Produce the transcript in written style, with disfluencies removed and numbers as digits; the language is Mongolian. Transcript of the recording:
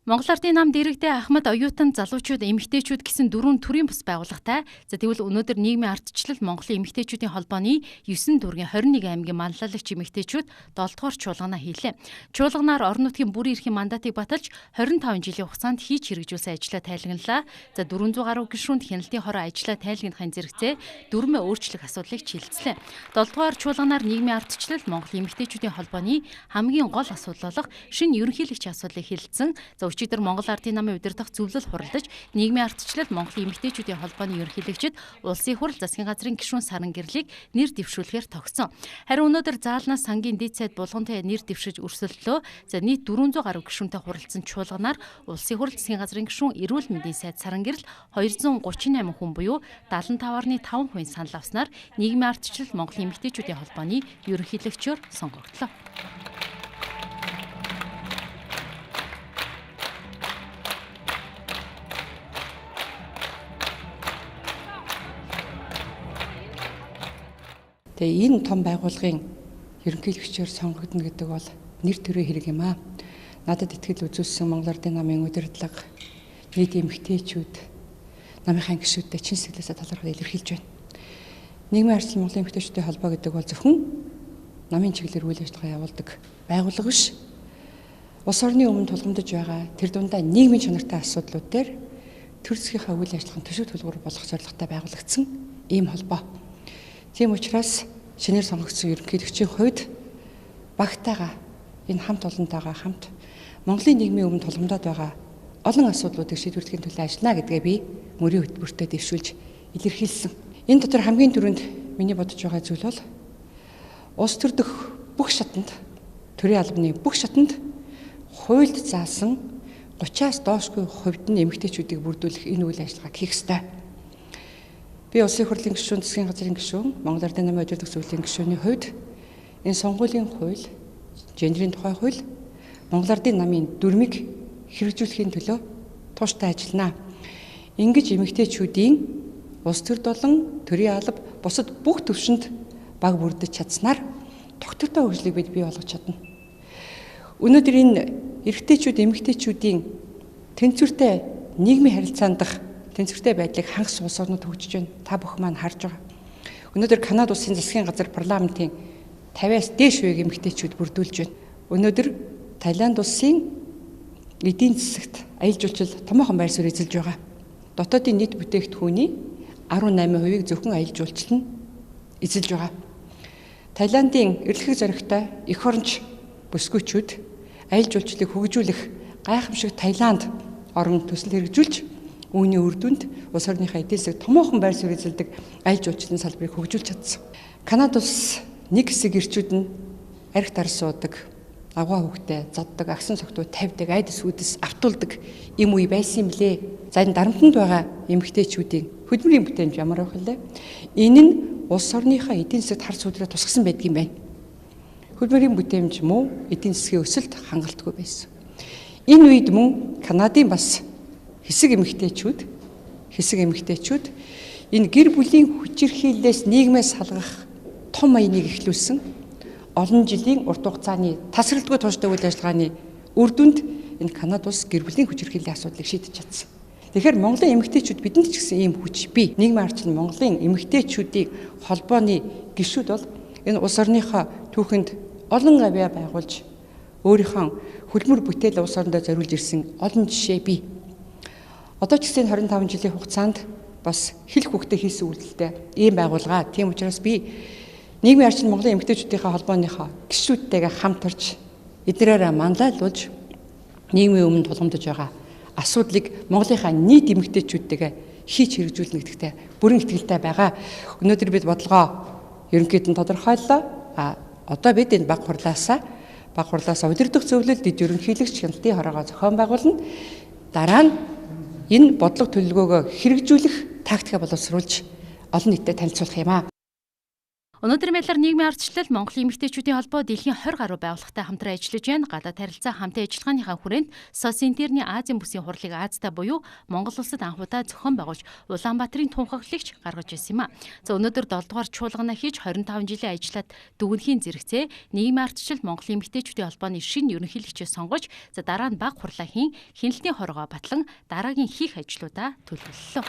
Монгол Ардын нам дэрэгдээ Ахмад оюутан залуучууд эмэгтэйчүүд гэсэн дөрвөн төрийн бус байгууллагатай. За тэгвэл өнөөдөр нийгмийн ардчлал Монголын эмэгтэйчүүдийн холбооны 9 дүүргийн 21 аймгийн манлайлагч эмэгтэйчүүд 7 дугаар чуулганаа хийлээ. Чуулганаар орон нутгийн бүрийн эрхийн мандатыг баталж 25 жилийн хугацаанд хийж хэрэгжүүлсэн ажлаа тайлгналаа. За 400 гаруй гишүүнд хяналтын хороо ажлаа тайлгнахын зэрэгцээ дөрмөө өөрчлөх асуудлыг чилдэлээ. 7 дугаар чуулганаар нийгмийн ардчлал Монголын эмэгтэйчүүдийн холбооны хамгийн гол асуудал болох шинэ ерөнхийлөгч асуудлыг хэлэлцэн. За өчигдөр Монгол Ардын намын удирдах зөвлөл хуралдаж нийгмийн ардчлал Монголын эмэгтэйчүүдийн холбооны ерөнхийлөгчид Улсын их хурл засгийн газрын гишүүн Саран Гэрлийг нэр дэвшүүлэхээр тогтсон. Харин өнөөдөр заалнаас сангийн дээд сайд Булгантай нэр дэвшиж өрсөлдлөө. За нийт 400 гаруй гишүүнтэй хуралдсан чуулганаар Улсын их хурл засгийн газрын гишүүн эрүүл мэндийн сайд Саран Гэрэл 238 хүн буюу 75.5% санал авснаар нийгмийн ардчлал Монголын эмэгтэйчүүдийн холбооны ерөнхийлөгчөөр сонгогдлоо. Тэгээ энэ том байгууллагын ерөнхийлөгчөөр сонгогдно гэдэг бол нэр төрийн хэрэг юм аа. Надад итгэл үзүүлсэн Монгол Ардын намын удирдлага, нийт эмэгтэйчүүд, намынхаа гишүүдтэй чин сэтгэлээсээ талархал илэрхийлж байна. Нийгмийн ардчлал Монголын эмэгтэйчүүдийн холбоо гэдэг бол зөвхөн намын чиглэлээр үйл ажиллагаа явуулдаг байгууллага биш. Улс орны өмнө тулгамдж байгаа тэр дундаа нийгмийн чанартай асуудлууд дээр төр засгийнхаа үйл ажиллагаанд төшөг төлгөр болох зорилготой байгуулагдсан ийм холбоо. Тийм учраас шинээр сонгогдсон ерөнхийлөгчийн хувьд багтаага энэ хамт олонтойгоо хамт Монголын нийгмийн өмнө тулгамдаад байгаа олон асуудлуудыг шийдвэрлэхийн төлөө ажиллана гэдгээ би мөрийн хөтөлбөртөө дэвшүүлж илэрхийлсэн. Энэ дотор хамгийн түрүүнд миний бодож байгаа зүйл бол улс төр дэх бүх шатанд, төрийн албаны бүх шатанд хуульд заасан 30-аас доошгүй хувьд нь эмэгтэйчүүдийг бүрдүүлэх энэ үйл ажиллагааг хийх ёстой. Би Улсын их хурлын гишүүн, засгийн газрын гишүүн, Монгол Ардын намын удирдах зөвлөлийн гишүүний хувьд энэ сонгуулийн хууль, гендрийн тухай хууль, Монгол Ардын намын дүрмийг хэрэгжүүлэхийн төлөө тууштай ажиллана. Ингэж эмэгтэйчүүдийн улс төрд болон төрийн алба бусад бүх төвшөнд баг бүрдэж чадсанаар тогтвортой хөгжлийг бид бий болгож чадна. Өнөөдөр энэ эрэгтэйчүүд, эмэгтэйчүүдийн тэнцвэртэй нийгмийн харилцаанд дах тэнцвэртэй байдлыг хангас улс орнууд хөгжиж байна. Та бүхэн маань харж байгаа. Өнөөдөр Канада улсын засгийн газар парламентын 50-аас дээш үеийг эмэгтэйчүүд бүрдүүлж байна. Өнөөдөр Таиланд улсын эдийн засагт аялал жуулчлал томоохон байр суурь эзэлж байгаа. Дотоодын нийт бүтээгдэхүүний 18%-ийг зөвхөн аялал жуулчлал нь эзэлж байгаа. Таиландын эрэлхэг зоригтой эх оронч бүсгүйчүүд аялал жуулчлалыг хөгжүүлэх гайхамшиг Таиланд орон төсөл хэрэгжүүлж үүний үр дүнд улс орныхаа эдийн засаг томоохон байр суурь эзэлдэг аялал жуулчлалын салбарыг хөгжүүлж чадсан. Канада улс нэг хэсэг эрчүүд нь арх дар суудаг, авгаа хүүхдээ зоддог, агсан согтуу тавьдаг, айдас үүдс автуулдаг юм үе байсан юм лээ. За энэ дарамтанд байгаа эмэгтэйчүүдийн хөдөлмөрийн бүтээмж ямар байх вэ? Энэ нь улс орныхаа эдийн засагт хар сүдрээ тусгасан байдгийн байна. Хөдөлмөрийн бүтээмж муу, эдийн засгийн өсөлт хангалтгүй байсан. Энэ үед мөн Канадын бас хэсэг эмэгтэйчүүд энэ гэр бүлийн хүчирхийллээс нийгмээс салгах том маяныг эхлүүлсэн. Олон жилийн урт хугацааны тасралтгүй тууштай үйл ажиллагааны үр дүнд энэ Канада улс гэр бүлийн хүчирхийллийн асуудлыг шийдэж чадсан. Тэгэхээр Монголын эмэгтэйчүүд бидэнд ч гэсэн ийм хүч бий. Нийгмийн ардчлал Монголын эмэгтэйчүүдийн холбооны гишүүд бол энэ улс орныхоо түүхэнд олон авиа байгуулж өөрийнхөө хөдөлмөр бүтээл улс орондоо зориулж ирсэн олон жишээ бий. Одоо ч гэсэн 25 жилийн хугацаанд бас хэл хүүхдээ хийсэн үйлдэлтэй ийм байгууллага. Тийм учраас би нийгмийн ардчлал Монголын эмэгтэйчүүдийнхээ холбооныхоо гишүүдтэйгээ хамтарч эднэрээрээ манлайлуулж нийгмийн өмнө тулгамдж байгаа асуудлыг Монголынхаа нийт эмэгтэйчүүдтэйгээ хийж хэрэгжүүлнэ гэдэгтээ бүрэн итгэлтэй байгаа. Өнөөдөр бид бодлогоо ерөнхийд нь тодорхойллоо. А одоо бид энэ баг хурлаасаа удирдах зөвлөл дэд ерөнхийлөгч хяналтын хороогоо зохион байгуулна. Дараа нь энэ бодлого төлөвлөгөөгөө хэрэгжүүлэх тактикаа боловсруулж олон нийтэд танилцуулах юм аа. Өнөөдрийн байдлаар нийгмийн ардчлал Монголын эмэгтэйчүүдийн холбоо дэлхийн 20 гаруй байгууллагатай хамтран ажиллаж байна. Гадаад харилцаа хамтын ажиллагааныхаа хүрээнд Социнтерний Азийн бүсийн хурлыг Азтай буюу Монгол улсад анхудаа зохион байгуулж Улаанбаатарын тунхаглагч гаргаж ирсэн юм а. За өнөөдөр 7 дугаар чуулганаа хийж 25 жилийн ажиллаад дүгнэхийн зэрэгцээ нийгмийн ардчлал Монголын эмэгтэйчүүдийн холбооны шинэ ерөнхийлөгчөө сонгож, за дараа нь баг хурлаа хийн хяналтын хоргоо батлан дараагийн хийх ажлуудаа төлөвлөлөө.